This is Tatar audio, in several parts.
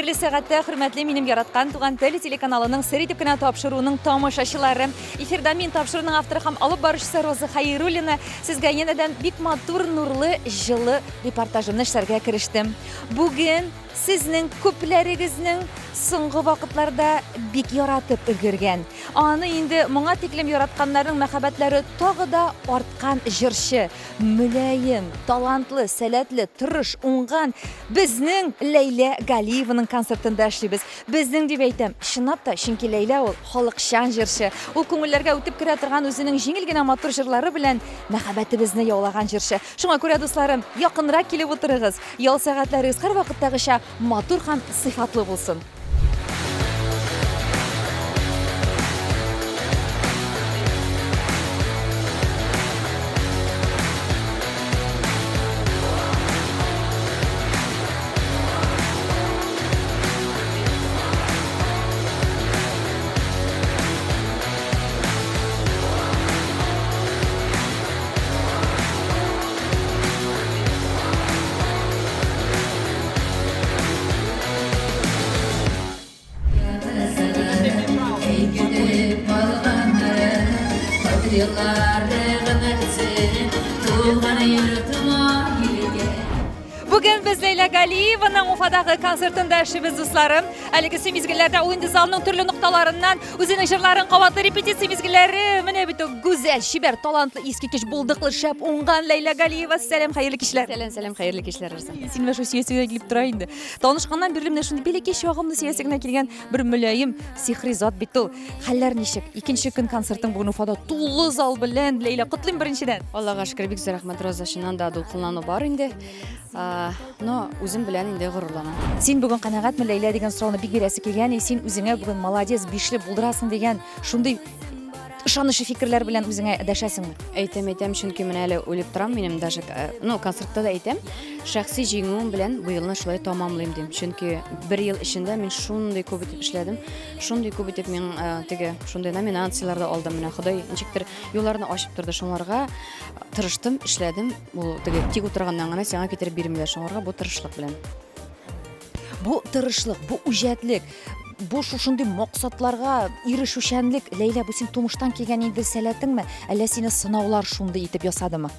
Хәерле сәгатьтә, хөрмәтле минем яраткан Туган тел телеканалының сер итеп кенә тапшыруының тамашачылары. Эфирда мин тапшыруның авторы һәм алып баручысы Роза Хәйруллина. Сезгә янәдән бик матур, нурлы, җылы репортажымны эшләргә керештем. Бүген сезнең күпләрегезнең соңгы вакытларда бик яратып өлгергән, аны инде моңа тиклем яратканнарның мәхәббәтләре тагы да арткан җырчы, мөлаем, талантлы, сәләтле, тырыш, уңган безнең Ләйлә Галиеваның концертында эшлибез. Безнең дип әйтәм, чынлап та, чөнки Ләйлә ул халыкчан җырчы. Ул күңелләргә үтеп керә торган үзенең җиңел генә матур җырлары белән мәхәббәтебезне яулаган җырчы. Шуңа күрә, дусларым, якынрак килеп утырыгыз, ял сәгатьләрегез һәрвакыттагыча матур һәм сыйфатлы булсын. Бүген без Ләйлә Галиеваның Уфадагы концертында эшлибез, дусларым. Әлегесе мизгелләрдә ул инде залның төрле нокталарыннан үзенең җырларын кабатлый репетиция мизгелләре. Менә бит ул гүзәл, чибәр, талантлы, искиткеч булдыклы, шәп, уңган Ләйлә Галиева. Сәлам, хәерле кичләр. Сәлам, сәлам, хәерле кичләр, Роза. Син менә шул сөясегә килеп тора инде. Танышканнан бирле менә шундый бәләкәй чагымны сөясе генә килгән бер мөлаем, сихри зат бит ул. Хәлләр ничек? Икенче көн концертың бүген Уфада тулы зал белән. Ләйлә, котлыйм беренчедән. Аллага шөкер, бик зур рәхмәт, Роза. Чыннан да дулкынлану бар инде. Но үзем белән инде горурланам. Син бүген канәгатьме, Ләйлә дигән сорауны бик бирәсе килгән. И син үзеңә бүген молодец, бишле булдырасың дигән шундый ышанычлы фикерләр белән үзеңә дәшәсеңме? Әйтәм, әйтәм, чөнки менә әле уйлап торам, минем даже, э, ну, концертта да әйтәм, шәхси җиңүем белән быелны шулай тамамлыйм дим. Чөнки бер ел эчендә мин шундый күп итеп эшләдем, шундый күп итеп мин э, теге шундый номинацияләр дә алдым. Менә Ходай ничектер юлларны ачып торды. Шуңарга тырыштым, эшләдем. Ул теге тик утырганнан гына сиңа китереп бирмиләр, шуңарга бу тырышлык белән. Бу тырышлык, бу үҗәтлек, бу шушындый максатларга ирешүчәнлек, Ләйлә, бу син тумыштан килгән инде сәләтеңме, әллә сине сынаулар шундый итеп ясадымы?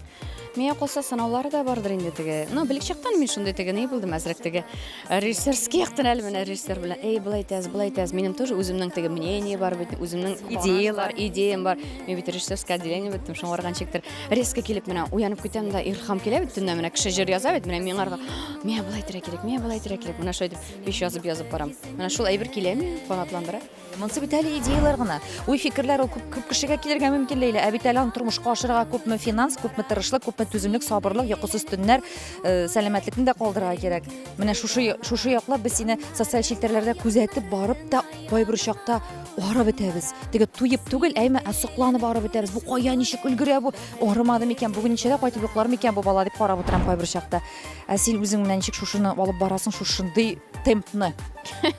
Миңа калса сынаулары да бардыр инде теге. Ну, белек чактан мин шундый теге ни булдым әзрәк теге режиссерский яктан әле менә режиссер белән, эй, болай итәбез, болай итәбез. Минем тоже үземнең теге мнение бар бит, үземнең идеялар, идеям бар. Мин бит режиссерский отделение беттем, шуңарга ничектер резко килеп менә уянып китәм дә илһам килә бит төнлә менә кеше җыр яза бит, менә миңарга миңа болай итәргә кирәк, миңа болай итәргә кирәк. Менә шулай итеп биш язып язып барам. Менә шул әйбер килә миңа, канатландыра. Монысы бит әле идеяләр генә. Уй-фикерләр ул күп, күп кешегә килергә мөмкин, Ләйлә. Ә бит әле аны тормышка ашырырга күпме финанс, күпме тырышлык, күпме түземлек, сабырлык, йокысыз төннәр, э, сәламәтлекне дә калдырырга кирәк. Менә шушы шушы яклап без сине социаль челтәрләрдә күзәтеп барып та кайбер чакта арып бетәбез. Теге туеп түгел, әйме, ә сокланып арып бетәбез. Бу кая ничек өлгерә бу? Арымады микән? Бүген ничәдә кайтып йоклар микән бу бала дип карап утырам кайбер чакта. Ә син үзең менә ничек шушыны алып барасың, шушындый темпны?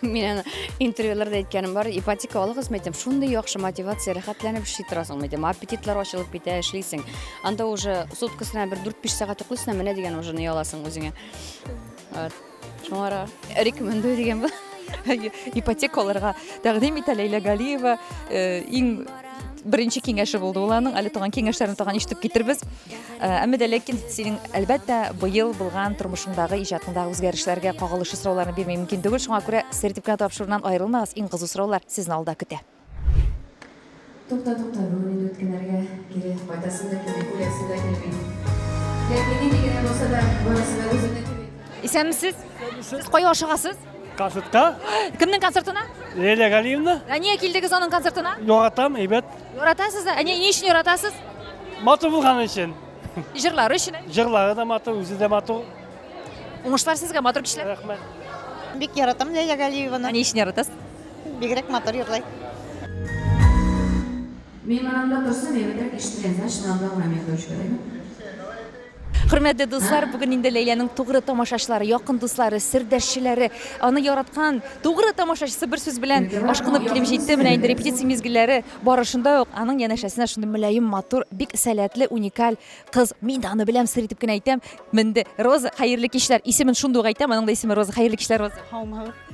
Мин аны интервьюларда әйткәнем бар, ипотека алыгыз, мәйтәм, шундый яхшы мотивация, рәхәтләнеп эшли торасың, мәйтәм, аппетитлар ачылып китә, эшлисең. Анда уже суткасына бер 4-5 сәгать йоклыйсың, менә дигән уже ни аласың үзеңә. Вот. Шуңа рекомендую дигән бу. Ипотека алырга тәкъдим итә Ләйлә Галиева. Э, иң беренче киңәше булды ул аның. Әле тагын киңәшләрен тагын ишетеп китербез. Э, әмма дә ләкин синең әлбәттә быел булган тормышыңдагы, иҗатыңдагы үзгәрешләргә кагылышлы сорауларны бирми мөмкин түгел. Шуңа күрә сер итеп кенә тапшыруыннан аерылмагыз, иң кызу сораулар сезне алда көтә. Тукта, тукта, бүген инде үткәннәргә кире кайтасы да килми, үләсе дә килми. Ләкин нинди генә булса да, барысы да үземнеке бит. Исәнмесез. Сез кая ашыгасыз? Концертка. Кемнең концертына? Ләйлә Галиевна. Ә нигә килдегез аның концертына? Яратам, әйбәт. Яратасыз да? Ә ни өчен яратасыз? Матур булган өчен. Җырлары өчен. Җырлары да матур, үзе дә матур. Уңышлар сезгә, матур кичләр. Рәхмәт. Бик яратам Ләйлә Галиеваны. Ә ни өчен яратасыз? Бигрәк матур йырлый. Мин монанда торсам, әйбәтрәк ишетелә, значит, монанда гына мин точка, әйме? Хөрмәтле дуслар, бүген инде Ләйләнең тугры тамашачылары, якын дуслары, сердәшчеләре, аны яраткан тугры тамашачысы бер сүз белән ашкынып килеп җитте. Менә инде репетиция мизгелләре барышында ук аның янәшәсенә шундый мөлаем, матур, бик сәләтле, уникаль кыз, мин дә аны беләм, сер итеп кенә әйтәм, менде. Роза, хәерле кичләр. Исемен шундук әйтәм, аның да исеме Роза. Хәерле кичләр, Роза. Һаумыһыгыз.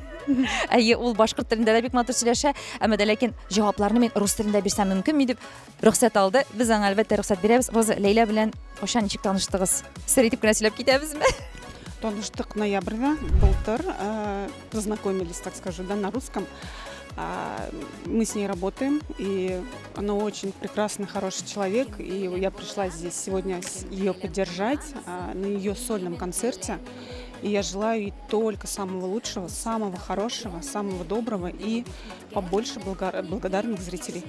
Әйе, ул башкорт телендә дә бик матур сөйләшә, әмма дә ләкин җавапларны мин рус телендә бирсәм мөмкинме дип рөхсәт алды. Без аңа әлбәттә рөхсәт бирәбез. Роза, Ләйлә белән кайчан ничек таныштыгыз? Сер итеп кенә сөйләп китәбезме? Таныштык ноябрьдә, былтыр, э, познакомились, так скажу, да, на русском. Мы с ней работаем, и она очень прекрасный, хороший человек. И я пришла здесь сегодня ее поддержать на ее сольном концерте. И я желаю ей только самого лучшего, самого хорошего, самого доброго и побольше благодарных зрителей.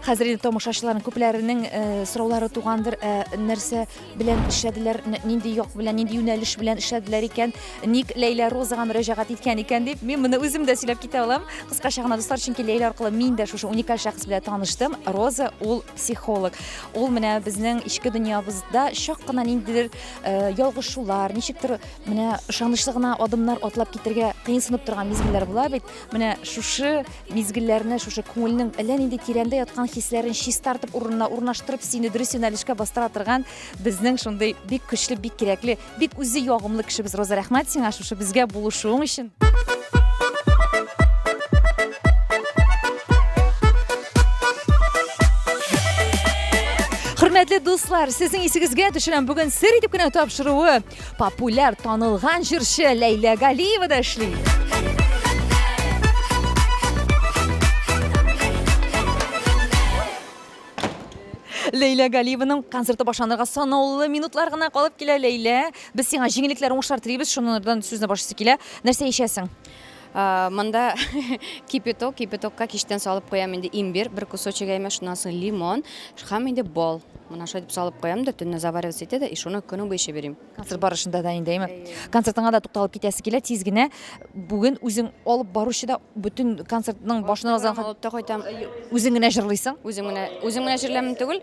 Хәзер инде тамашачыларның күпләренең э, сораулары тугандыр, э, нәрсә белән эшләделәр, нинди як белән, нинди юнәлеш белән эшләделәр икән, ник Ләйлә Розага мөрәҗәгать иткән икән дип, мин моны үзем дә сөйләп китә алам. Кыскача гына, дуслар, чөнки Ләйлә аркылы мин дә шушы уникаль шәхес белән таныштым. Роза ул психолог. Ул менә безнең эчке дөньябызда чак кына ниндидер э, ялгышулар, ничектер менә ышанычлы гына адымнар атлап китергә кыенсынып торган мизгелләр була бит. Менә шушы мизгелләрне, шушы күңелнең әллә нинди тирәндә яткан хисләрен чистартып урынына урнаштырып, сине дөрес юнәлешкә бастыра торган безнең шундый бик көчле, бик кирәкле, бик үзе ягымлы кешебез Роза. Рәхмәт сиңа шушы безгә булышуың өчен. Хөрмәтле дуслар, сезнең исегезгә төшерәм, бүген сер итеп кенә тапшыруы популяр танылган җырчы Ләйлә Галиева да эшли. Ләйлә Галиеваның концерты башланырга санаулы минутлар гына калып килә. Ләйлә, без сиңа җиңеллекләр, уңышлар телибез. Шуннан сүзне башлыйсы килә. Нәрсә эчәсең? Монда кипяток, кипятокка кичтән салып куям инде имбирь, бер кусочек әймә, шуннан соң лимон һәм инде бал. Менә шулай итеп салып куям да, төнне завариваться итә дә, и шуны көне буе эчә бирим. Концерт барышында да инде, әйме? Концертыңа да тукталып китәсе килә тиз генә. Бүген үзең алып баручы да бөтен концертның башына азан алып та кайтам. Үзең генә җырлыйсың? Үзем генә, үзем генә җырләмем түгел.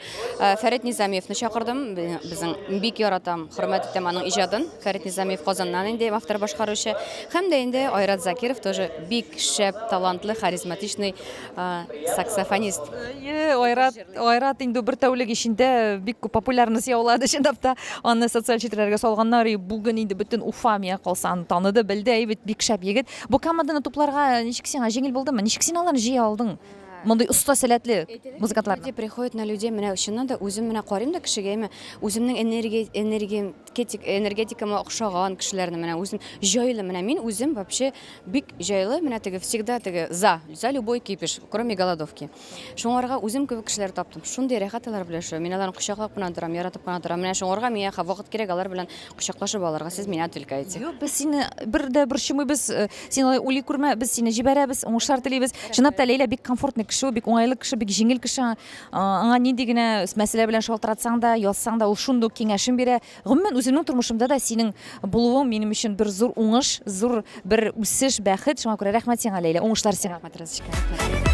Фәрит Низамиевны чакырдым. Безнең бик яратам, хөрмәт итәм аның иҗатын. Фәрит Низамиев Казаннан инде автор башкаручы. Һәм дә инде Айрат Закиров тоже бик шәп, талантлы, харизматичный саксофонист. Әйе, Айрат, Айрат инде бер тәүлек эчендә бик күп популярность яулады чынлап та. Аны социаль челтәрләргә салганнар, и бүген инде бөтен Уфа миңа калса аны таныды, белде, әй бит бик шәп егет. Бу команданы тупларга ничек сиңа җиңел булдымы? Ничек син аларны җыя алдың? Мондый оста сәләтле музыкантларны. Люди приходят на людей, менә чыннан да үзем менә карыйм да кешегә, әйме, үземнең энергия, энергиям энергетикама охшаган кешеләрне менә үзем җайлы, менә мин үзем вообще бик җайлы, менә теге всегда теге за, за любой кипиш, кроме голодовки. Шуңарга үзем кебек кешеләр таптым. Шундый рәхәт алар белән эшләү. Мин аларны кочаклап кына торам, яратып кына торам. Менә шуңарга миңа вакыт кирәк алар белән кочаклашып алырга. Сез меня отвлекаете. Юк, без сине бер дә борчымыйбыз. Э, син алай уйлый күрмә, без сине җибәрәбез, уңышлар телибез. Чынлап та Ләйлә бик комфортный кеше, бик уңайлы кеше, бик җиңел кеше. Аңа нинди генә мәсьәлә белән шалтыратсаң да, язсаң да, ул шундук киңәшен бирә. Гомумән, үземнең тормышымда да синең булуың минем өчен бер зур уңыш, зур бер үсеш, бәхет. Шуңа күрә рәхмәт сиңа, Ләйлә. Уңышлар сиңа. Рәхмәт, Розочка, рәхмәт.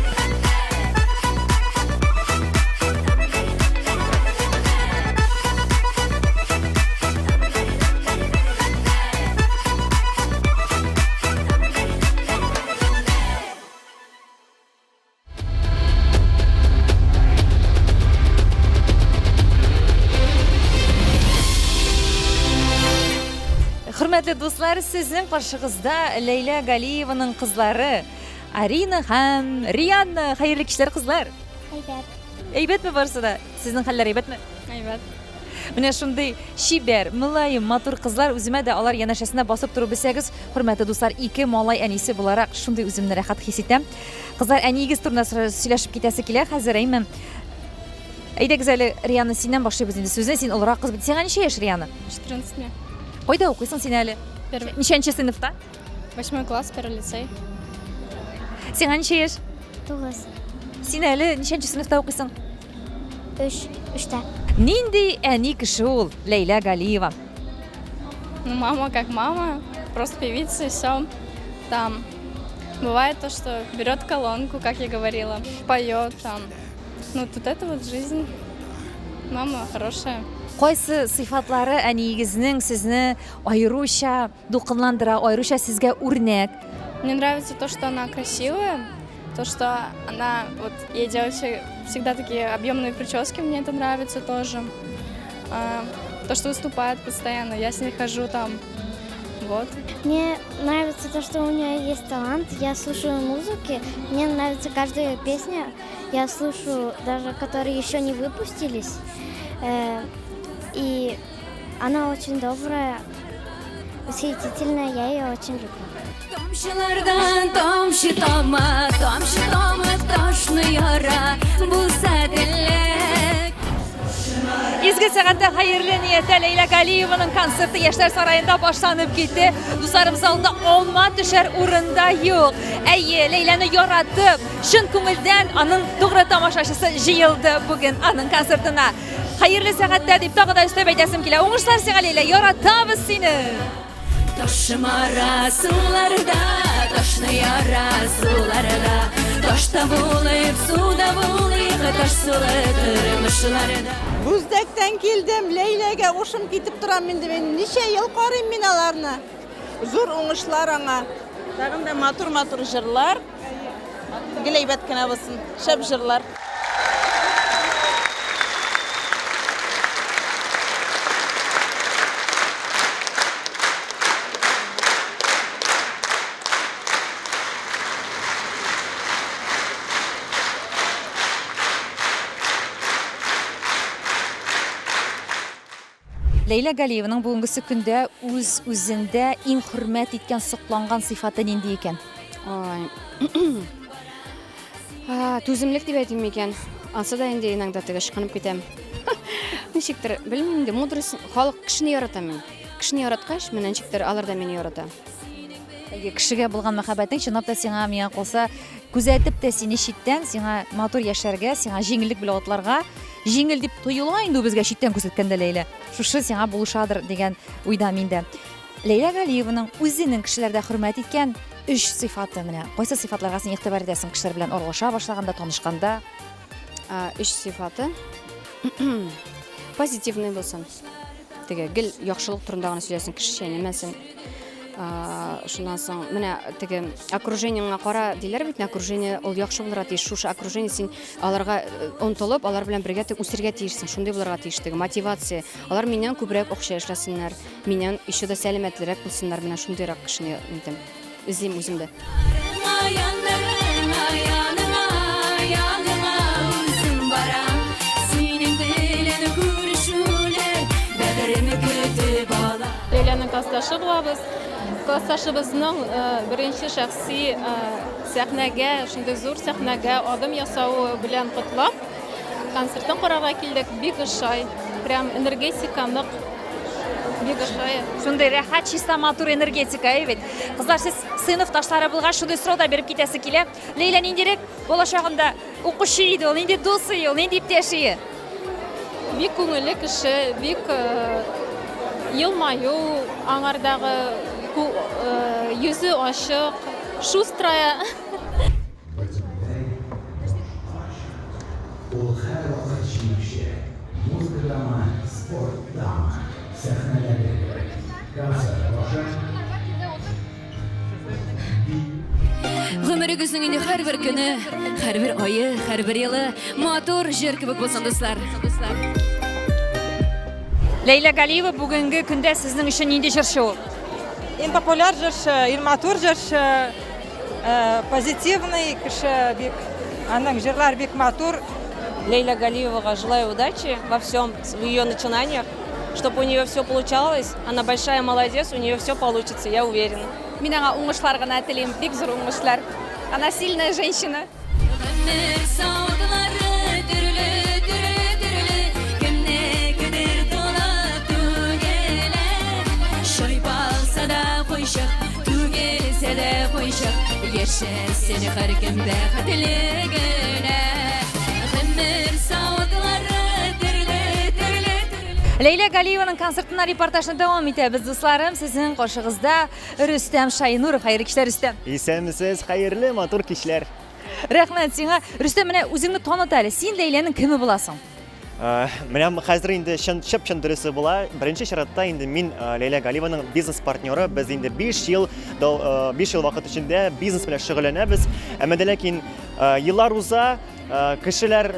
Хөрмәтле дуслар, сезнең каршыгызда Ләйлә Галиеваның кызлары Арина һәм Рианна. Хәерле кичләр, кызлар. Әйбәт. Әйбәтме барысы да? Сезнең хәлләр әйбәтме? Әйбәт. Менә шундый чибәр, мөлаем, матур кызлар үземә дә алар янәшәсенә басып тору белсәгез, хөрмәтле дуслар, ике малай әнисе буларак шундый үземне рәхәт хис итәм. Кызлар, әниегез турында сөйләшеп китәсе килә хәзер, әйме? Әйдәгез әле, Риана, синнән башлыйбыз инде сүзне. Син олырак кыз бит. Сиңа ничә яшь, Риана? 14 мне. Кайда укыйсың син әле? Первый. Ничәнче сыйныфта? Восьмой класс, первый лицей. Сиңа ничә яшь? 9. Син әле ничәнче сыйныфта укыйсың? Өч, өчтә. Нинди әни кеше ул, Ләйлә Галиева? Ну, мама как мама, просто певица и все. Там бывает то, что берет колонку, как я говорила, поет там. Ну, тут это вот жизнь. Мама хорошая. Кайсы сыйфатлары әниегезнең сезне аеруча дулкынландыра, аеруча сезгә үрнәк? Мне нравится то, что она красивая, то, что она, вот, ей делает всегда такие объемные прически, мне это нравится тоже. То, что выступает постоянно, я с ней хожу там. Вот. Мне нравится то, что у нее есть талант. Я слушаю музыки, мне нравится каждая ее песня. Я слушаю даже, которые еще не выпустились. И она очень добрая, восхитительная, я ее очень люблю. Тамчылардан тамчы тама, тамчы тама ташны яра, булса теләк. Изге сәгатьтә хәерле нияттә Ләйлә Галиеваның концерты Яшьләр сараенда башланып китте. Дусларым, залда алма төшәр урында юк. Әйе, Ләйләне яратып, чын күңелдән аның тугры тамашачысы җыелды бүген аның концертына. Хәерле сәгатьтә дип тагы да өстәп әйтәсем килә. Уңышлар сиңа, Ләйлә, яратабыз сине! Ташымара суларда, ташны яра суларда, Ташта булып, суда булыйк, таш сулы тормышларда. Бүздәктән килдем, Ләйләгә ушым китеп торам инде мин. Ничә ел карыйм мин аларны. Зур уңышлар аңа. Тагын да матур-матур җырлар. Гел әйбәт кенә булсын. Шәп җырлар. Ләйлә Галиеваның бүгенгесе көндә үз-үзендә иң хөрмәт иткән, сокланган сыйфаты нинди икән? Ой. Түземлек дип әйтим микән? Ансы да инде иногда теге ычкынып китәм. Ничектер, белмим инде, мудрость, халык кешене ярата мин. Кешене яраткач, менә ничектер алар да мине ярата. Әйе, кешегә булган мәхәббәтең чынлап та сиңа, миңа калса, күзәтеп тә сине читтән, сиңа матур яшәргә, сиңа җиңеллек белән атларга, җиңел дип тоела инде ул безгә читтән күзәткәндә, Ләйлә. Шушы сиңа булышадыр дигән уйда мин дә. Ләйлә Галиеваның үзенең кешеләрдә хөрмәт иткән өч сыйфаты менә. Кайсы сыйфатларга син игътибар итәсең кешеләр белән аралаша башлаганда, танышканда? Өч сыйфаты. Позитивный булсын. Теге гел яхшылык турында гына сөйләсен, кеше чәйнәмәсен. Шуннан соң менә теге окружениеңа кара диләр бит, окружение ул яхшы булырга тиеш. Шушы окружение син аларга э, омтылып, алар белән бергә теге үсергә тиешсең. Шундый булырга тиеш теге мотивация. Алар миннән күбрәк акча эшләсеннәр, миннән еще да сәламәтлерәк булсыннар. Менә шундыйрак кешене нитәм. Эзлим үземдә. Ләйләнең классташы булабыз. Классташыбызның э, беренче шәхси э, сәхнәгә, шундый зур сәхнәгә адым ясавы белән котлап, концертын карарга килдек. Бик ошай. Прям энергетика нык. Бик ошай. Шундый рәхәт, чиста, матур энергетика, әйе бит. Кызлар, сез сыйныфташлары булгач, шундый сорау да биреп китәсе килә. Ләйлә ниндирәк балачагында укучы иде ул, нинди дус ие ул, нинди иптәш ие? Бик күңелле кеше, бик э, елмаю, аңардагы э, йөзе ачык, шустрая. Ул һәрвакыт җиңүче, музыкадамы, спорттамы, сәхнәдәге кебек. Концерт башы. Гомерегезнең инде һәрбер көне, һәрбер ае, һәрбер елы матур җыр кебек булсын, дуслар. Ләйлә Галиева бүгенге көндә сезнең өчен нинди җырчы ул? Иң популяр җырчы, иң матур җырчы, э, позитивный кеше бик. Аның җырлары бик матур. Лейля Галиевага желаю удачи во всем, в ее начинаниях, чтобы у нее все получалось. Она большая молодец, у нее все получится, я уверена. Мин аңа уңышлар гына телим, бик зур уңышлар. Она сильная женщина. Гомер савытлары төрле, төрле, төрле, кемнекедер тулып түгелә. Чайпалса да кайчак, түгелсә дә кайчак, яшәсен һәркем бәхетле генә. Гомер савытлары төрле, төрле, төрле. Ләйлә Галиеваның концертына репортажны дәвам итәбез, дусларым. Сезнең каршыгызда Рөстәм Шайнуров. Хәерле кичләр, Рөстәм. Исәнмесез, хәерле матур кичләр. Рәхмәт сиңа. Рөстәм, менә үзеңне таныт әле. Син Ләйләнең кеме буласың? Э, менә хәзер инде чын чып чын дөресе була. Беренче чиратта инде мин э, Ләйлә Галиеваның бизнес партнеры. Без инде 5 ел 5 ел вакыт эчендә бизнес белән шөгыльләнәбез. Әмма дә ләкин еллар уза, Кешеләр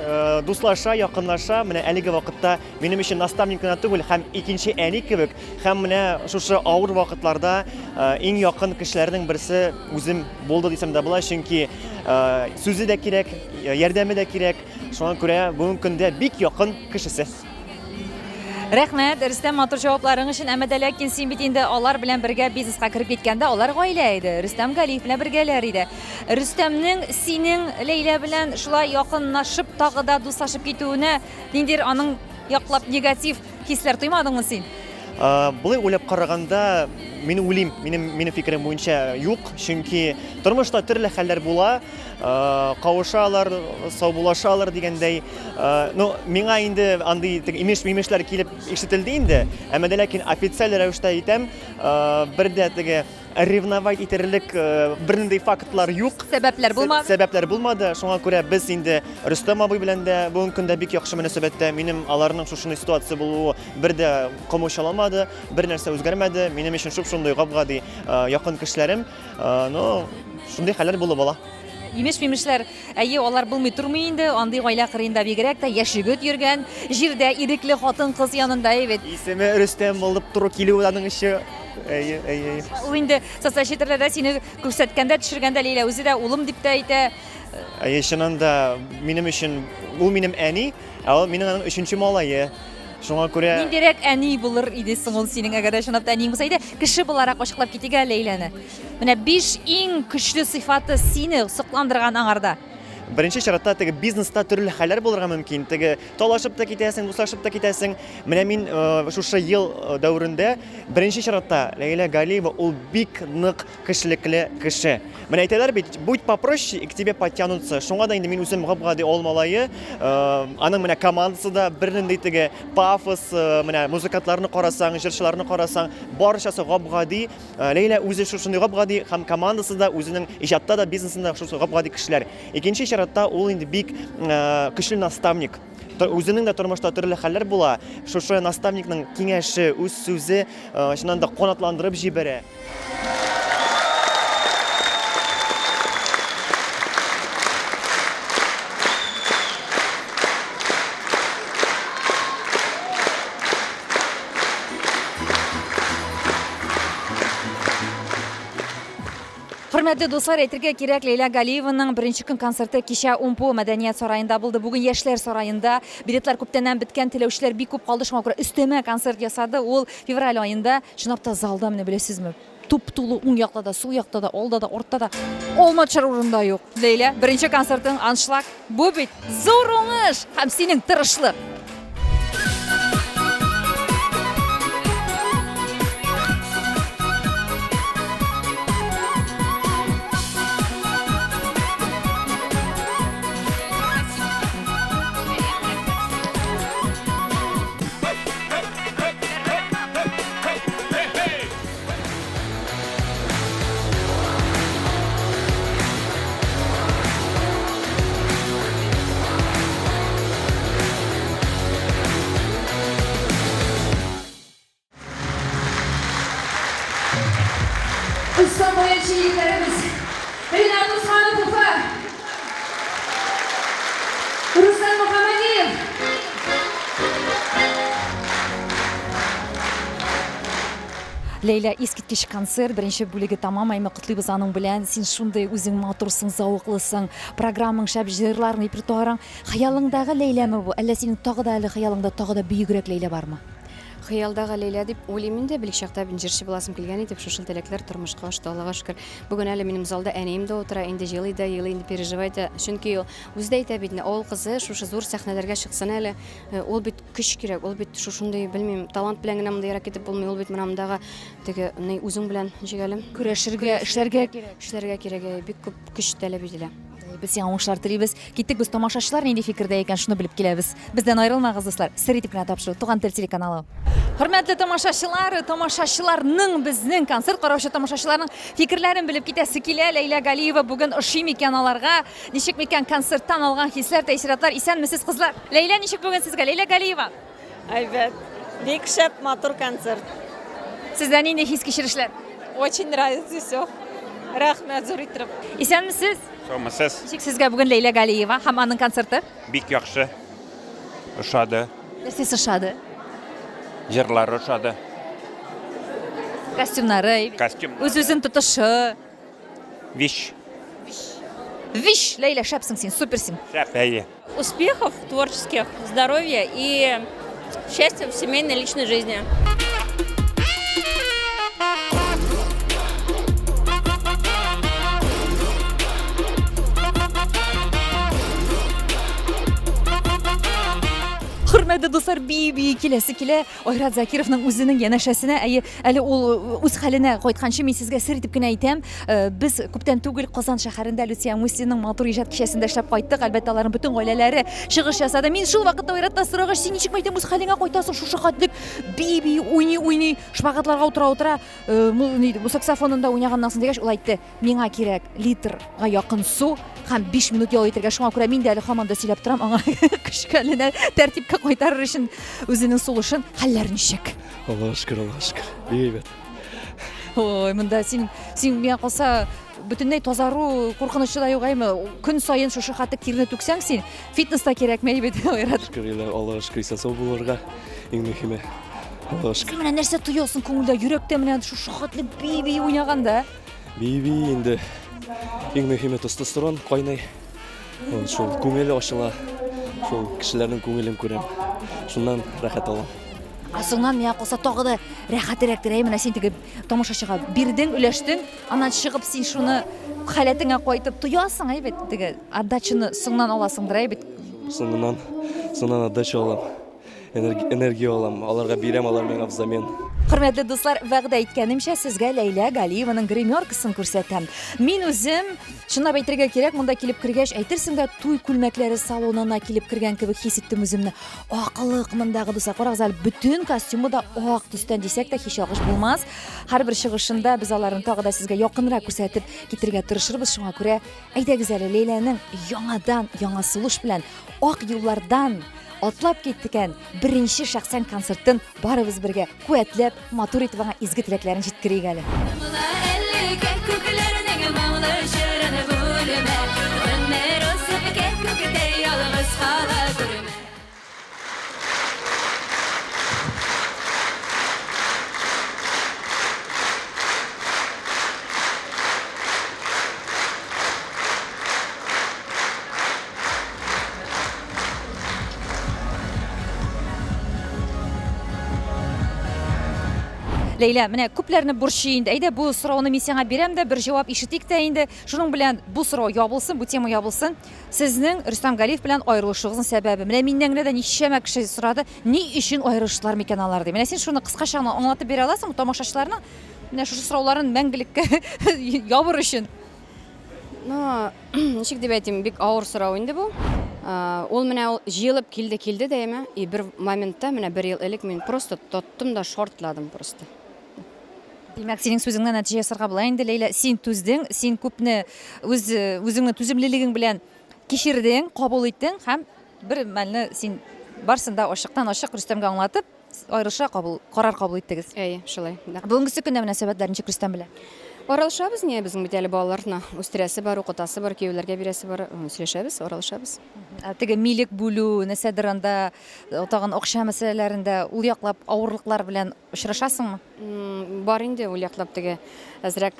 дуслаша, якынлаша. Менә әлеге вакытта минем өчен наставник кына түгел, һәм икенче әни кебек, һәм менә шушы авыр вакытларда иң якын кешеләрнең берсе үзем булды дисәм дә була, чөнки сүзе дә кирәк, ярдәме дә кирәк. Шуңа күрә бүгенге көндә бик якын кешесе. Рәхмәт, Рөстәм, матур җавапларың өчен. Әмма дә ләкин син бит инде алар белән бергә бизнеска кереп киткәндә, алар гаилә иде. Рөстәм Галиев белән бергәләр иде. Рөстәмнең синең Ләйлә белән шулай якынлашып, тагы да дуслашып китүенә ниндидер аның яклап негатив хисләр тоймадыңмы син? Болай уйлап караганда, мин уйлыйм, минем минем фикерем буенча юк, чөнки тормышта төрле хәлләр була, кавышалар, саубуллашалар дигәндәй. Ну, миңа инде андый имеш-мимешләр килеп ишетелде инде, әмма дә ләкин официаль рәвештә әйтәм, бер дә теге ревновать итерлек бернинди фактлар юк. Сәбәпләр булмады. Сәбәпләр булмады. Шуңа күрә без инде Рөстәм абый белән дә бүгенге көндә бик яхшы мөнәсәбәттә. Минем аларның шушындый ситуация булуы бер дә комачауламады, бер нәрсә үзгәрмәде. Минем өчен шуп-шундый гап-гади якын кешеләрем. Но шундый хәлләр булып ала. Имеш-мимешләр, әйе, алар булмый тормый инде. Андый гаилә кырыенда бигрәк тә яшь егет йөргән җирдә, ирекле хатын-кыз янында бит. Исеме Рөстәм булып туры килүе аның өчен. Әйе, әйе, әйе. Ул инде социаль челтәрләрдә сине күрсәткәндә, төшергәндә Ләйлә үзе дә улым дип тә әйтә. Әйе, чыннан да минем өчен ул минем әни, ә ул минем аның өченче малае. Шуңа күрә Ниндирәк әни булыр иде соң ул синең, әгәр дә чынлап та әниең булса иде? Кеше буларак ачыклап китик әле Ләйләне. Менә биш иң көчле сыйфаты сине сокландырган аңарда. Беренче чиратта теге бизнеста төрле хәлләр булырга мөмкин. Теге талашып та китәсең, дуслашып та китәсең. Менә мин шушы ел дәверендә беренче чиратта Ләйлә Галиева ул бик нык кешелекле кеше. Менә әйтәләр бит, будь попроще, и к тебе подтянутся. Шуңа да инде мин үзем гап-гади авыл малае, аның менә командасы да бернинди теге пафос, менә музыкантларны карасаң, җырчыларны карасаң, барчасы гап-гади. Ләйлә үзе шушындый гап-гади һәм командасы да үзенең иҗатта да, бизнесында шушы гап-гади кешеләр. Икенче чиратта ул инде бик көчле наставник. Үзенең дә тормышта төрле хәлләр була. Шушы наставникның киңәше, үз сүзе чыннан да канатландырып җибәрә. Хөрмәтле дуслар, әйтергә кирәк, Ләйлә Галиеваның беренче көн концерты кичә Умпу мәдәният сараенда булды. Бүген Яшьләр сараенда билетлар күптәннән беткән, теләүчеләр бик күп калды, шуңа күрә өстәмә концерт ясады ул февраль аенда. Чынлап та залда менә беләсезме, туп-тулы уң якта да, сул якта да, алда да, артта да алма төшәр урын да юк. Ләйлә, беренче концертың аншлаг. Бу бит зур уңыш һәм синең тырышлык. Оста баянчы егетләребез Ринат Усманов, Уфа, Руслан Мөхәммәдиев. Ләйлә, искиткеч концерт, беренче бүлеге тәмам, әйме котлыйбыз аның белән. Син шундый үзең матурсың, зәвыклысың, программаң шәп, җырларың, репертуарың. Хыялыңдагы Ләйләме бу, әллә синең тагы да әле хыялыңда тагы да бөегрәк Ләйлә бармы? Хыялдагы Ләйлә дип уйлыйм инде, бик чакта мин җырчы буласым килгән иде, шушы теләкләр тормышка ашты, Аллага шөкер. Бүген әле минем залда әнием дә утыра, инде җылый да елый, инде переживает да. Чөнки ул үзе дә әйтә бит инде, авыл кызы шушы зур сәхнәләргә чыксын әле, ул бит көч кирәк, ул бит шушындый, белмим, талант белән генә монда ерак китеп булмый, ул бит менә мондагы теге ни үзең белән ничек әле? Көрәшергә, эшләргә кирәк. Эшләргә кирәк, бик күп көч таләп ителә. Без сиңа уңышлар телибез. Киттек без тамашачылар нинди фикердә икән, шуны белеп киләбез. Бездән аерылмагыз, дуслар. Сер итеп кенә тапшыру. Туган тел телеканалы. Хөрмәтле тамашачылар, тамашачыларның безнең концерт караучы тамашачыларның фикерләрен белеп китәсе килә. Ләйлә Галиева бүген ошый микән аларга? Ничек микән концерттан алган хисләр, тәэсиратлар? Исәнмесез, кызлар. Ләйлә, ничек бүген сезгә? Ләйлә Галиева. Әйбәт. Бик шәп, матур концерт. Сездә нинди хис-кичерешләр? Очень нравится все. Рәхмәт зур иттереп. Исәнмесез. Саумысыз. Ничек сезгә бүген Ләйлә Галиева һәм аның концерты? Бик яхшы. Ошады. Нәрсәсе ошады? Җырлары ошады. Костюмнары. Костюм. Үз-үзен тотышы. Виш. Виш, Ләйлә, шәпсең син, суперсин. Шәп, әйе. Успехов творческих, здоровья и счастья в семейной личной жизни. Хөрмәтле дуслар, бии-бии киләсе килә. Айрат Закировның үзенең янәшәсенә, әйе, әле ул э, үз хәленә кайтканчы мин сезгә сер итеп кенә әйтәм. Э, без күптән түгел Казан шәһәрендә Люция Муслинның матур иҗат кичәсендә эшләп кайттык. Әлбәттә, аларның бөтен гаиләләре чыгыш ясады. Мин шул вакытта Айраттан сорагач, син ничек мәйтәм үз хәлеңә кайтасың, шушы хәтлек бии-бии, уйный-уйный, шпагатларга утыра-утыра, э, бу саксофонында уйнаганнан соң дигәч, ул әйтте, миңа кирәк литрга якын су һәм 5 минут ял итәргә. Шуңа күрә мин дә әле һаман да сөйләп торам, аңа көч-хәленә тәртипкә кайтарыр өчен үзенең сулышын. Хәлләр ничек? Аллага шөкер, Аллага шөкер. Бик әйбәт. Ой, монда син, син миңа калса, бөтенләй тазару куркынычы да юк, әйме? Көн саен шушы хәтле тирне түксәң син, фитнес та кирәкми бит, Айрат. Шөкер, Аллага шөкер, исән-сау булырга иң мөһиме. Аллага шөкер. Син менә нәрсә тоясың күңелдә, йөрәктә менә шушы хәтле бии-бии уйнаганда? Бии-бии инде иң мөһиме тестостерон кайный. Шул күңел ачыла. Шул кешеләрнең күңелен күрәм. Шуннан рәхәт алам. Ә соңнан миңа калса тагы да рәхәтерәктер. Әй, менә син теге тамашачыга бирдең, өләштең, аннан чыгып син шуны халәтеңә кайтып тоясың, әй бит, теге отдачаны соңнан аласыңдыр, әй бит. Соңыннан, соңыннан отдача алам. Энергия алам, аларга бирәм, алар миңа взамен. Хөрмәтле дуслар, вәгъдә иткәнемчә, сезгә Ләйлә Галиеваның гримеркасын күрсәтәм. Мин үзем, чынлап әйтергә кирәк, монда килеп кергәч, әйтерсең дә туй күлмәкләре салонына килеп кергән кебек хис иттем үземне. Аклык мондагы, дуслар, карагыз әле, бөтен костюмы да ак төстән дисәк тә һич ялгыш булмас. Һәрбер чыгышында без аларны тагы да сезгә якынрак күрсәтеп китергә тырышырбыз. Шуңа күрә, әйдәгез әле, Ләйләнең яңадан яңа сулыш белән ак юллардан атлап киткән беренче шәхсән концертын барыбыз бергә куәтләп, матур итеп аңа изге теләкләрен җиткерик әле. Ләйлә, менә күпләрне борчый инде. Әйдә, бу сорауны мин сиңа бирәм дә, бер җавап ишетик тә инде. Шуның белән бу сорау ябылсын, бу тема ябылсын. Сезнең Рөстәм Галиев белән аерылышуыгызның сәбәбе. Менә миннән генә дә ничәмә кеше сорады, ни өчен аерылыштылар микән алар ди. Менә син шуны кыскача гына аңлатып бирә аласыңмы тамашачыларның менә шушы сорауларын мәңгелеккә ябыр өчен? Ну, ничек дип әйтим, бик авыр сорау инде бу. Ул менә ул җыелып килде, килде дә, әйме, и бер моментта, менә бер ел элек мин просто тоттым да шортладым просто. Димәк, синең сүзеңнән нәтиҗә ясарга була инде, Ләйлә. Син түздең, син күпне үз үзеңнең түземлелегең белән кичердең, кабул иттең һәм бер мәлне син барсын да ачыктан-ачык Рөстәмгә аңлатып, аерыша кабул, карар кабул иттегез. Әйе, шулай. Да. Бүгенгесе көндә мөнәсәбәтләр ничек Рөстәм белән? Аралашабыз, не, безнең бит әле балаларны үстерәсе бар, укытасы бар, кияүләргә бирәсе бар. Сөйләшәбез, аралашабыз. Ә теге милек бүлү, нәрсәдер анда, тагын акча мәсьәләләрендә ул яклап авырлыклар белән очрашасыңмы? Бар инде ул яклап теге әзрәк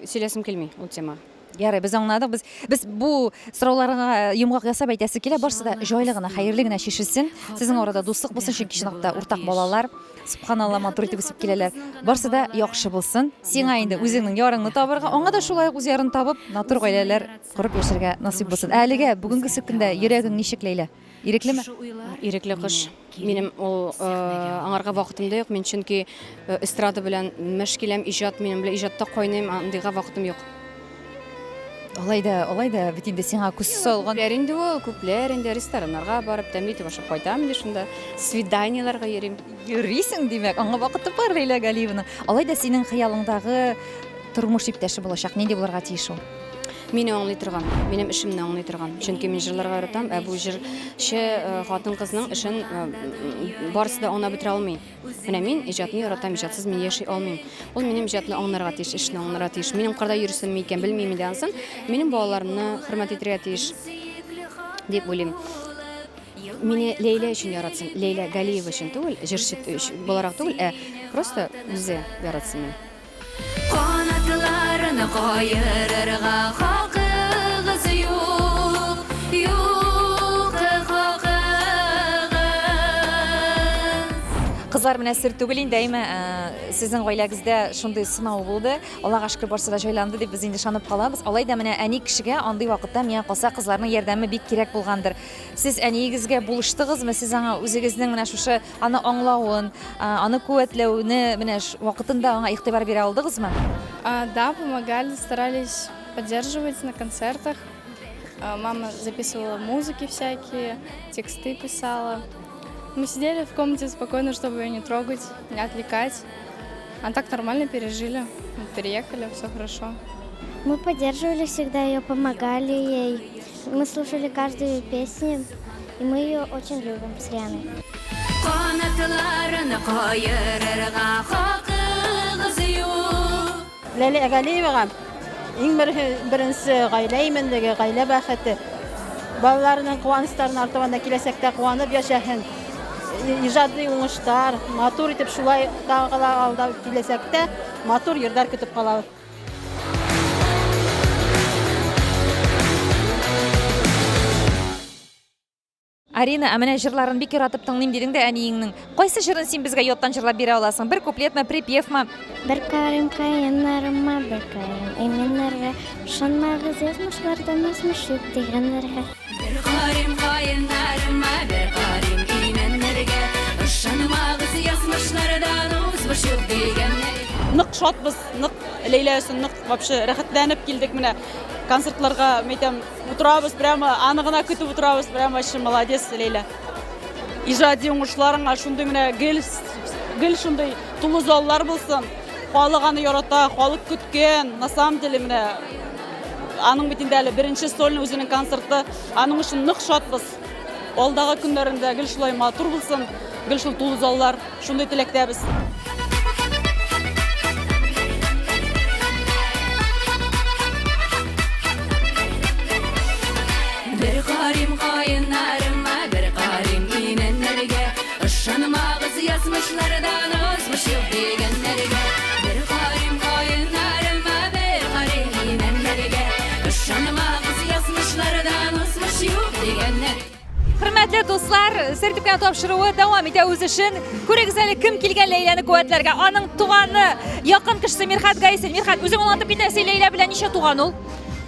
Сөйләсем килми ул темага. Ярый, без аңладык. Без без бу сорауларга йомгак ясап әйтәсе килә, барсы да җайлы гына, хәерле генә чишелсен. Сезнең арада дуслык булсын, чөнки чынлап та уртак балалар, субханалла, матур итеп үсеп киләләр. Барсы да яхшы булсын. Сиңа инде үзеңнең ярыңны табырга, аңа да шулай ук үз ярын табып, матур гаиләләр корып яшәргә насыйп булсын. Ә әлегә бүгенгесе көндә йөрәгең ничек, Ләйлә? Иреклеме? Ирекле кош. Минем ул аңарга вакытым да юк. Мин чөнки эстрада белән мәш киләм, иҗат минем белән иҗатта кайныйм, андыйга вакытым юк. Алай да, алай да бит инде сиңа күз салган. Күпләр инде ул, күпләр инде рестораннарга барып, тәмле итеп ашап кайтам инде шунда. Свиданиеләргә йөрим. Йөрисең, димәк, аңа вакыты бар Ләйлә Галиеваның. Алай да синең хыялыңдагы тормыш иптәше булачак, нинди булырга тиеш ул? Мине аңлый торган, минем эшемне аңлый торган. Чөнки мин җырларга яратам, ә бу җырчы э, хатын-кызның эшен э, барысы да аңлап бетерә алмый. Менә мин иҗатны яратам, иҗатсыз мин яши алмыйм. Ул минем иҗатны аңларга тиеш, эшне аңларга тиеш. Минем кырда йөрсенме икән, белмим инде анысын. Минем балаларымны хөрмәт итәргә тиеш дип уйлыйм. Мине Ләйлә өчен яратсын. Ләйлә Галиева өчен түгел, җырчы буларак түгел, ә просто үзе яратсын мине. Канатларын каерырга хакыгыз юк, юк хакыгыз. Кызлар, менә сер түгел инде, әйме, э, сезнең гаиләгездә шундый сынау булды. Аллага шөкер, барысы да җайланды дип без инде ышанып калабыз. Алай да менә әни кешегә андый вакытта миңа калса кызларның ярдәме бик кирәк булгандыр. Сез әниегезгә булыштыгызмы? Сез аңа үзегезнең менә шушы аны аңлавын, аны куәтләүне менә вакытында аңа игътибар бирә алдыгызмы? Да, помогали, старались поддерживать на концертах. Мама записывала музыки всякие, тексты писала. Мы сидели в комнате спокойно, чтобы ее не трогать, не отвлекать. А так нормально пережили, переехали, все хорошо. Мы поддерживали всегда ее, помогали ей. Мы слушали каждую песню, и мы ее очень любим с Рианой. Канатларын каерырга хакыгыз юк. Ләлә Галиевага иң беренче гаилә иминлеге, гаилә бәхете. Балаларының куанычларын артабан да киләчәктә куанып яшәһен. Иҗади уңышлар, матур итеп шулай тагы да алда киләчәктә матур еллар көтеп калабыз. Арина, ә менә җырларын бик яратып тыңлыйм дидең дә әниеңнең. Кайсы җырын син безгә яттан җырлап бирә аласың? Бер куплетмы, припевмы? Бер карыйм каеннарыма, бер карыйм имәннәргә, Ышанмагыз язмышлардан язмыш юк дигәннәргә. Бер карыйм каеннарыма, бер карыйм имәннәргә, Ышанмагыз язмышлардан узмыш юк дигәннәргә. Нык шатбыз, нык Ләйлә өчен нык вообще рәхәтләнеп килдек менә концертларга, мәйтәм, утырабыз прямо, аны гына көтеп утырабыз, прямо вообще молодец, Ләйлә. Иҗади уңышларыңа шундый менә гел гел шундый тулы заллар булсын. Халык аны ярата, халык көткән. На самом деле менә аның бит инде әле беренче сольный үзенең концерты. Аның өчен нык шатбыз. Алдагы көннәрендә гел шулай матур булсын, гел шул тулы заллар. Шундый теләктәбез. Бер карыйм каеннарыма, бер карыйм имәннәргә, Ышанмагыз язмышлардан узмыш юк дигәннәргә. Бер карыйм каеннарыма, бер карыйм имәннәргә, Ышанмагыз язмышлардан узмыш юк дигәннәргә. Хөрмәтле дуслар, Сер төпкән тапшыруы дәвам итә үз эшен. Күрегез әле кем килгән Ләйләне куәтләргә. Аның туганы, якын кешесе Мирхат Гайсин. Мирхат, үзең аңлатып кит әле, Ләйлә белән ничә туган ул?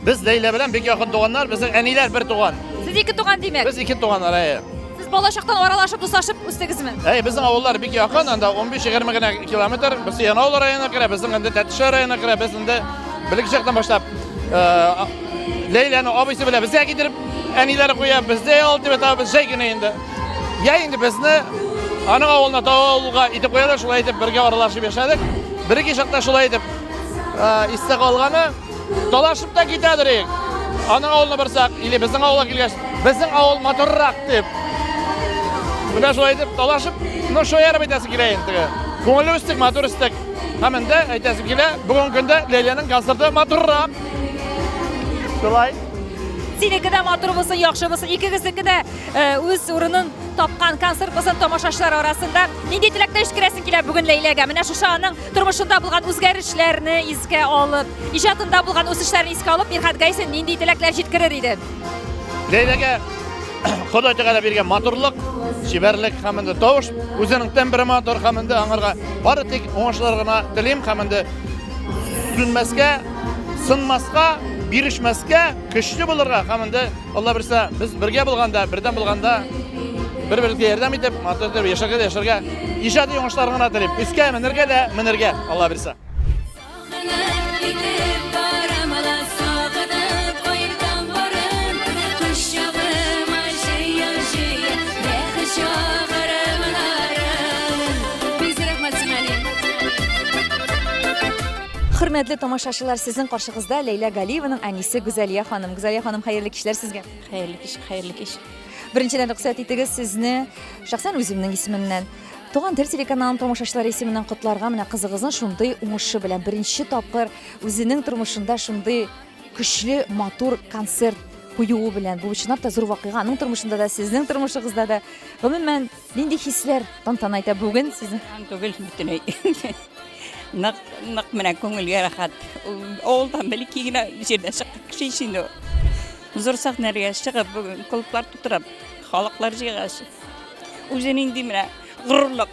Без Ләйлә белән бик якын туганнар, безнең әниләр бер туган. Сез ике туган димәк. Без ике туганнар, әйе. Сез бала чактан аралашып, дуслашып үстегезме? Әйе, безнең авыллар бик якын, анда 15-20 генә километр. Без Янаул районына керә, безнең инде Тәтешле районына керә, без инде бәләкәй чактан башлап Ләйләне абыйсы белән безгә китереп әниләре куя, бездә ял дип атабыз, җәй көне инде. Я инде безне аның авылына авылга итеп куялар, шулай итеп бергә аралашып яшәдек. Бер-ике чакта шулай итеп истә калганы, талашып та китәдер идек. Аның авылына барсак, или безнең авылга килгәч, безнең авыл матуррак дип. Менә шулай итеп талашып, ну шаярып әйтәсе килә инде теге. Күңелле үстек, матур үстек. Һәм инде әйтәсем килә, бүгенге көндә Ләйләнең концерты матуррак. Шулай. Синеке дә матур булсын, яхшы булсын. Икегезнеке дә э, үз урынын тапкан концерт булсын тамашачылар арасында. Нинди теләктә җиткерәсең килә бүген Ләйләгә? Менә шушы аның тормышында булган үзгәрешләрне искә алып, иҗатында булган үсешләрне искә алып, Мирхат Гайсин нинди теләкләр җиткерер иде? Ләйләгә Ходай Тәгалә биргән матурлык, чибәрлек һәм инде тавыш, үзенең тембры матур һәм инде аңарга бары тик уңышлар гына телим һәм инде сүнмәскә, сынмаска, бирешмәскә, көчле булырга һәм инде Алла бирсә, без бергә булганда, бердәм булганда бер-беребезгә ярдәм итеп, матур итеп яшәргә дә яшәргә, иҗади уңышлар гына телим. Өскә менергә дә менергә, Алла бирсә. Хөрмәтле тамашачылар, сезнең каршыгызда Ләйлә Галиеваның әнисе Гүзәлия ханым. Гүзәлия ханым, хәерле кичләр сезгә. Хәерле кич, хәерле кич. Беренчедән рөхсәт итегез сезне шәхсән үземнең исемемнән Туган тел телеканалының тамашачылары исеменнән котларга менә кызыгызның шундый уңышы белән беренче тапкыр үзенең тормышында шундый көчле, матур концерт куюы белән. Бу чынлап та зур вакыйга. Аның тормышында да, сезнең тормышыгызда да. Гомумән, нинди хисләр тантана итә бүген сезнең? Түгел бөтенләй. Нык, нык менә күңелгә рәхәт. Ул авылдан бәләкәй генә җирдән чыккан кеше ич инде ул. Зур сәхнәләргә чыгып, бүген клублар тутырып, халыклар җыйгач, үзе нинди менә горурлык.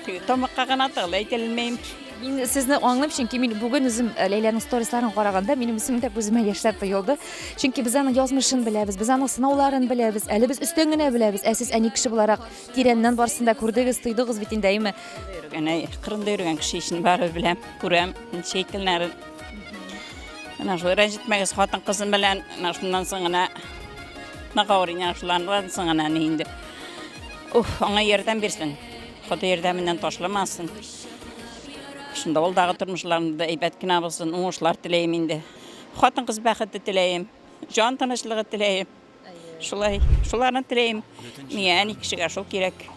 Теге тамакка гына тыгыла, әйтә алмыйм. Мин сезне аңлыйм, чөнки мин бүген үзем э, Ләйләнең сторисларын караганда, минем үземнең дә күземә яшьләр тоелды. Чөнки без аның язмышын беләбез, без аның сынауларын беләбез, әле без өстән генә беләбез. Ә сез әни кеше буларак тирәннән барысын да күрдегез, тойдыгыз бит инде, әйеме? Йөргән, әй, кырында йөргән кеше өчен барыбер беләм, күрәм, ничә икәннәрен. Менә шул рәнҗетмәгез хатын кызым белән, менә шуннан соң гына нык авыр инде, шулардан соң гына ни инде. Уф, аңа ярдәм бирсен. Ходай ярдәменнән ташламасын. Шунда ул дагы тормышларында әйбәт кенә булсын, уңышлар теләем инде. Хатын-кыз бәхете теләем, җан тынычлыгы теләем. Шулай, шуларны теләем. Миңа әни кешегә шул кирәк.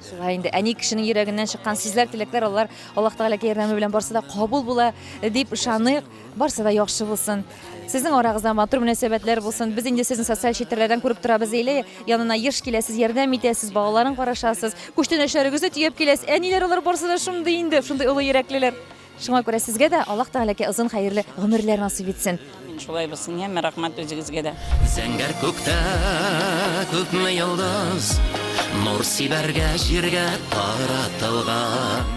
Шулай инде, әни кешенең йөрәгеннән чыккан сүзләр, теләкләр алар Аллаһ Тәгаләгә ярдәме белән барсы да кабул була дип ышаныйк. Барсы да яхшы булсын. Сезнең арагызда матур мөнәсәбәтләр булсын. Без инде сезне социаль челтәрләрдән күреп торабыз. Ләйлә янына еш киләсез, ярдәм итәсез, балаларын карашасыз, күчтәнәчләрегезне төяп киләсез. Әниләр алар барсы да шундый инде, шундый олы йөрәклеләр. Шуңа күрә сезгә дә Аллаһ Тәгаләкә озын хәерле гомерләр насыйп итсен. Амин, шулай булсын, яме, рәхмәт үзегезгә дә. Зәңгәр күктә күпме йолдыз Нур сибәргә җиргә таратылган.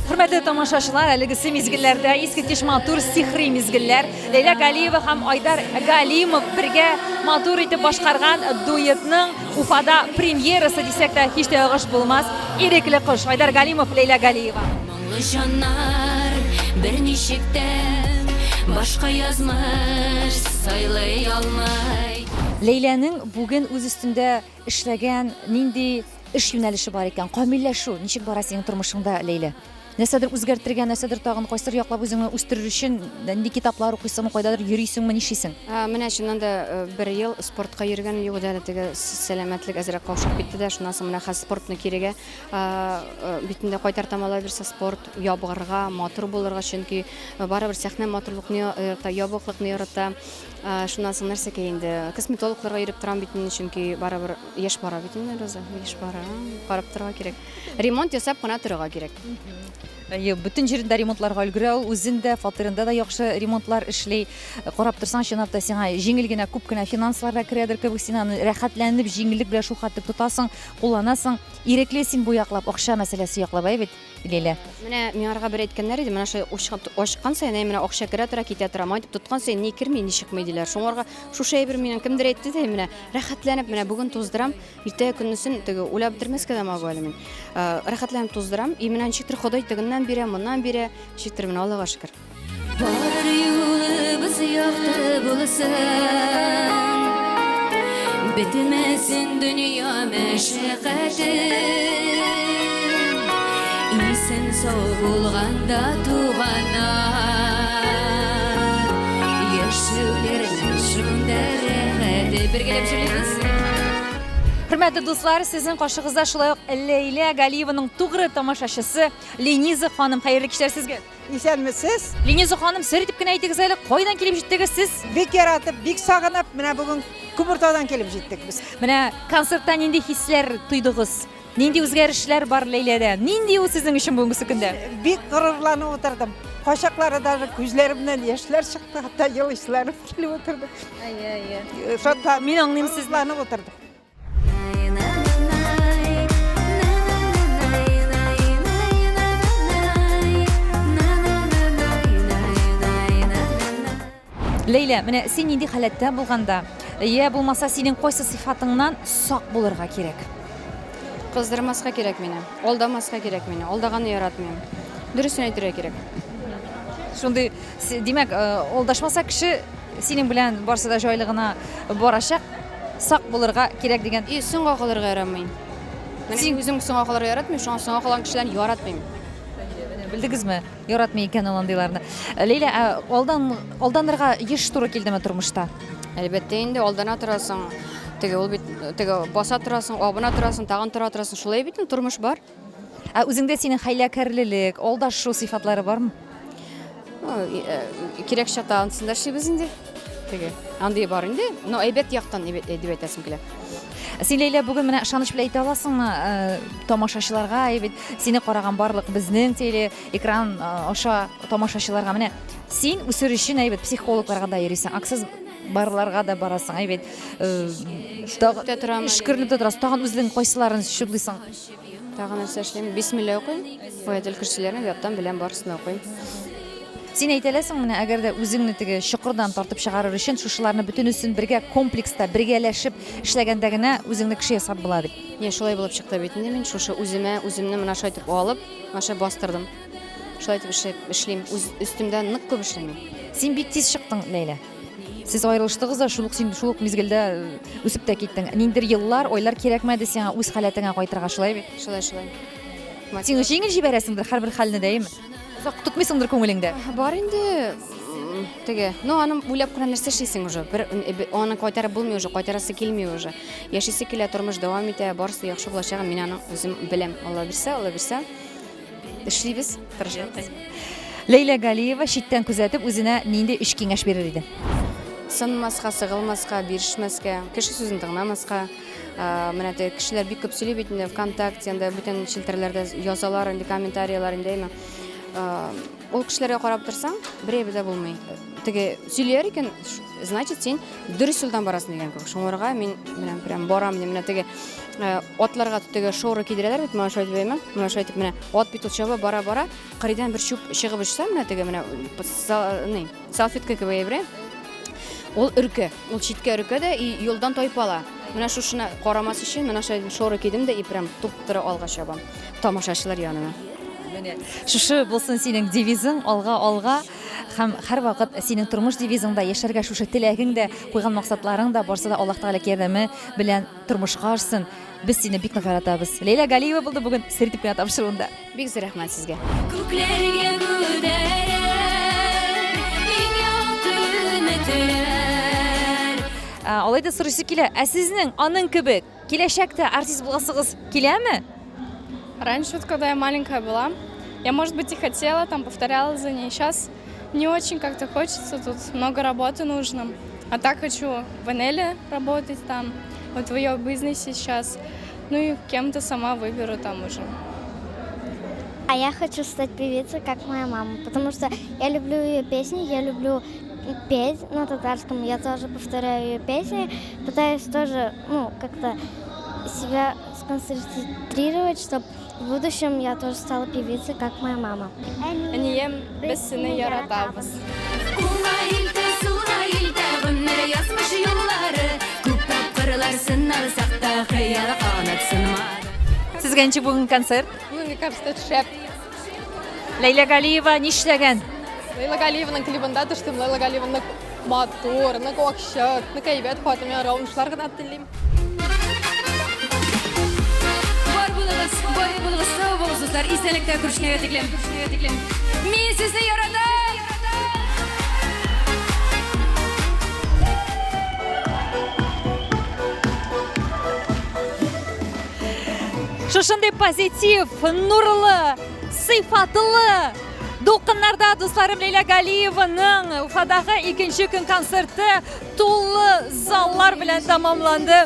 Хөрмәтле тамашачылар, әлегесе мизгелләрдә искиткеч матур сихри мизгелләр. Ләйлә Галиева һәм Айдар Галимов бергә матур итеп башкарган дуэтның Уфада премьерасы дисәк тә һич тә ялгыш булмас. Ирекле кош Айдар Галимов, Ләйлә Галиева. Моңлы җаннар берничек тә башка язмыш сайлый алмый. Ләйләнең бүген үз өстендә эшләгән нинди эш юнәлеше бар икән? Камилләшү ничек бара синең тормышыңда, Ләйлә? Нәрсәдер үзгәртергә, нәрсәдер тагын кайсыдыр яклап үзеңне үстерер өчен нинди китаплар укыйсыңмы, кайдадыр йөрисеңме, нишлисең? Менә чыннан да бер ел спортка йөргәнем юк иде әле, теге сәламәтлек әзрәк каушап китте дә, шуннан соң менә хәзер спортны кирегә битендә кайтартам алай бирсә спорт ябыгырга, матур булырга, чөнки барыбер сәхнә матурлыкны ярата, ябыклыкны ярата. Шуннан соң нәрсәкәй инде, косметологларга йөреп торам бит инде, чөнки барыбер яшь бара бит инде, Роза, яшь бара, карап торырга кирәк. Ремонт ясап кына торырга кирәк. Әйе, бөтен җирендә ремонтларга өлгерә ул, үзен дә, фатирында да яхшы ремонтлар эшли. Карап торсаң, чынлап та сиңа җиңел генә күп кенә финанслар да керәдер кебек, син аны рәхәтләнеп, җиңеллек белән шул хәтле тотасың, кулланасың. Ирекле син бу яклап, акча мәсьәләсе яклап, әйе бит, Ләйлә? Менә миңарга бер әйткәннәр иде, менә шулай ачкан саен, әй, менә акча керә тора, китә тора. Моны итеп тоткан саен ни керми, ни чыкмый диләр. Шуңарга шушы әйбер минем кемдер әйтте дә, менә рәхәтләнеп, менә бүген туздырам, Иртәгә көннесен теге уйлап бетермәскә дә могу әле мин. Э, рәхәтләнеп туздырам. И менә ничектер Ходай тегеннән бирә, моннан бирә. Ничектер менә Аллага шөкер. Барыр юлыбыз якты булсын, Бетмәсен дөнья мәшәкате. Исән-сау булганда туганнар, Яшәүләрнең шунда рәхәте. Бергәләп җырлыйбыз. Хөрмәтле дуслар, сезнең каршыгызда шулай ук Ләйлә Галиеваның тугры тамашачысы Лениза ханым. Хәерле кичләр сезгә. Исәнмесез. Лениза ханым, сер итеп кенә әйтегез әле, кайдан килеп җиттегез сез? Бик яратып, бик сагынып, менә бүген Күмертаудан килеп җиттек без. Менә концертта нинди хисләр тойдыгыз? Нинди үзгәрешләр бар Ләйләдә? Нинди ул сезнең өчен бүгенге көндә? Бик горурланып утырдым. Кайчаклары даже күзләремнән яшьләр чыкты, хәтта елыйсыларым килеп утырды. Әйе, әйе. Шатланып, Мин аңлыйм сезне. Горурланып утырдым. Ләйлә, менә син нинди халәттә булганда, я булмаса синең кайсы сыйфатыңнан сак булырга кирәк? Кыздырмаска кирәк мине, алдамаска кирәк мине, алдаганны яратмыйм. Дөресен әйтергә кирәк. Шундый, димәк, э, алдашмаса кеше синең белән барсы да җайлы гына барачак. Сак булырга кирәк дигән. И, соңга калырга ярамый. Менә мин үзем соңга калырга яратмыйм, шуңа соңга калган кешеләрне яратмыйм. Менә белдегезме, яратмый икән ул андыйларны. Ләйлә, ә алдан, алданырга еш туры килдеме тормышта? Әлбәттә инде алдана торасың. Теге ул бит теге баса торасың, абына торасың, тагын тора торасың. Шулай бит инде тормыш бар. Ә үзеңдә синең хәйләкәрлелек, алдашу сыйфатлары бармы? Ну, кирәк чакта анысын да эшлибез инде. Теге, андый бар инде, но әйбәт яктан дип әйтәсем килә. Син, Ләйлә, бүген менә ышаныч белән әйтә аласыңмы, тамашачыларга, әйбәт, сине караган барлык безнең телеэкран аша тамашачыларга, менә син үсер өчен әйбәт психологларга да йөрисең, аксыз барларга да барасың, әйбәт. Өшкеренеп тә торасың. Тагын үзең кайсыларын чутлыйсың? Тагын нәрсә эшлим? Бисмилла укыйм. Аятел Көрсиләрне яттан беләм, барысын да укыйм. Син әйтә аласың, менә әгәр дә үзеңне теге чокырдан тартып чыгарыр өчен шушыларны бөтенесен бергә комплекста, бергәләшеп эшләгәндә генә үзеңне кеше ясап була дип. Не, шулай булып чыкты бит инде мин шушы үземә, үземне менә шулай итеп алып, менә шулай бастырдым. Шулай итеп эшләп, эшлим. Үз өстемдә нык күп эшлим мин. Син бик тиз чыктың, Ләйлә. Сез аерылыштыгыз да, шул ук син шул ук мизгелдә э, үсеп тә киттең. Ниндидер еллар, айлар кирәкмәде сиңа үз халәтеңә кайтырга, шулай бит? Шулай, шулай. Син җиңел җибәрәсеңдер һәрбер хәлне дә, әйеме? Озак тотмыйсыңдыр күңелеңдә. Бар инде теге. Ну, аны уйлап кына нәрсә эшлисең уже. Бер э, аны кайтарып булмый уже, кайтарасы килми уже. Яшисе килә, тормыш дәвам итә, барысы яхшы булачагын мин аны үзем беләм. Алла бирсә, Алла бирсә. Эшлибез, тырышабыз. Ләйлә Галиева читтән күзәтеп үзенә нинди өч киңәш бирер иде? Сынмаска, сыгылмаска, бирешмәскә, кеше сүзен тыңламаска. Менә теге кешеләр бик күп сөйли бит инде ВКонтакте, анда бүтән челтәрләрдә язалар инде комментарийлар инде, әйме. Ул кешеләргә карап торсаң, бер әйбер дә булмый. Теге сөйләр икән, значит, син дөрес юлдан барасың дигән кебек. Шуңарга мин менә прям барам инде. Менә теге э, атларга теге шоры кидерәләр бит, менә шулай итеп әйме. Менә шулай итеп менә ат бит ул чаба бара-бара, кырыйдан бер чүп чыгып очса, менә теге менә ни, салфетка кебек әйбер. Ул өркә, ул читкә өркә дә и юлдан тайпала. Менә шушына карамас өчен менә шулай шоры кидем дә и прям туп-туры алга чабам. Тамашачылар янына. Менә шушы булсын синең девизың, алга, алга. Һәм һәрвакыт синең тормыш девизың да, яшәргә шушы теләгең дә, куйган максатларың да барсы да Аллаһ Тәгалә ярдәме белән тормышка ашсын. Без сине бик нык яратабыз. Ләйлә Галиева булды бүген Сер итеп кенә тапшыруында. Бик зур рәхмәт сезгә. Күкләргә күтәрер иң якты өметләр. Алай да сорыйсы килә, ә сезнең аның кебек Киләчәктә артист буласыгыз киләме? Раньше, вот, когда я маленькая была, я, может быть, и хотела, там, повторяла за ней. Сейчас не очень как-то хочется, тут много работы нужно. А так хочу в Энеле работать там, вот в ее бизнесе сейчас. Ну и кем-то сама выберу там уже. А я хочу стать певицей, как моя мама, потому что я люблю ее песни, я люблю петь на татарском, я тоже повторяю ее песни, пытаюсь тоже, ну, как-то себя сконцентрировать, чтобы в будущем я тоже стала певицей, как моя мама. Әнием, без сине яратабыз. Уңга илтә, сулга илтә гомер язмыш юллары. Күп тапкырлар сыналсак та, хыял канат сынмады. Сезгә ничек бүген концерт? Бүгенге концерт шәп. Ләйлә Галиева нишләгән? Ләйлә Галиеваның клибында төштем. Ләйлә Галиева нык матур, нык ачык, нык әйбәт хатын. Мин аңа уңышлар гына телим. Бар булыгыз, бай булыгыз, сау булыгыз, дуслар. Исәнлектә күрешкәнгә тиклем. Мин сезне яратам! Шушындый позитив, нурлы, сыйфатлы дулкыннарда дусларым Ләйлә Галиеваның Уфадагы икенче көн концерты тулы заллар белән тәмамланды.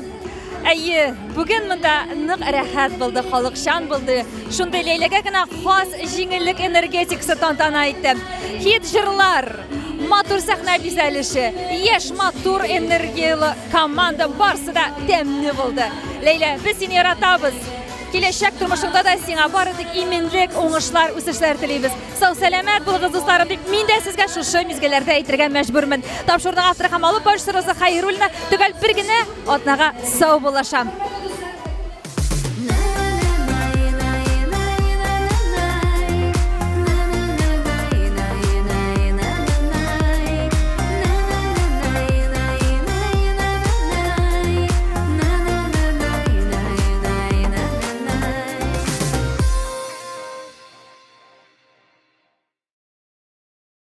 Әйе, бүген монда нык рәхәт булды, халыкчан булды. Шундый Ләйләгә генә хас җиңеллек энергетикасы тантана итте. Хит җырлар, матур сәхнә бизәлеше, яшь матур энергияле команда барсы да тәмле булды. Ләйлә, без сине яратабыз. Киләчәк тормышыңда да сиңа бары тик иминлек, уңышлар, үсешләр телибез. Сау сәламәт булыгыз, дусларым, дип мин дә сезгә шушы мизгелләрдә әйтергә мәҗбүрмен. Тапшыруның авторы һәм алып баручысы Роза Хәйруллина төгәл бер генә атнага сау булашам.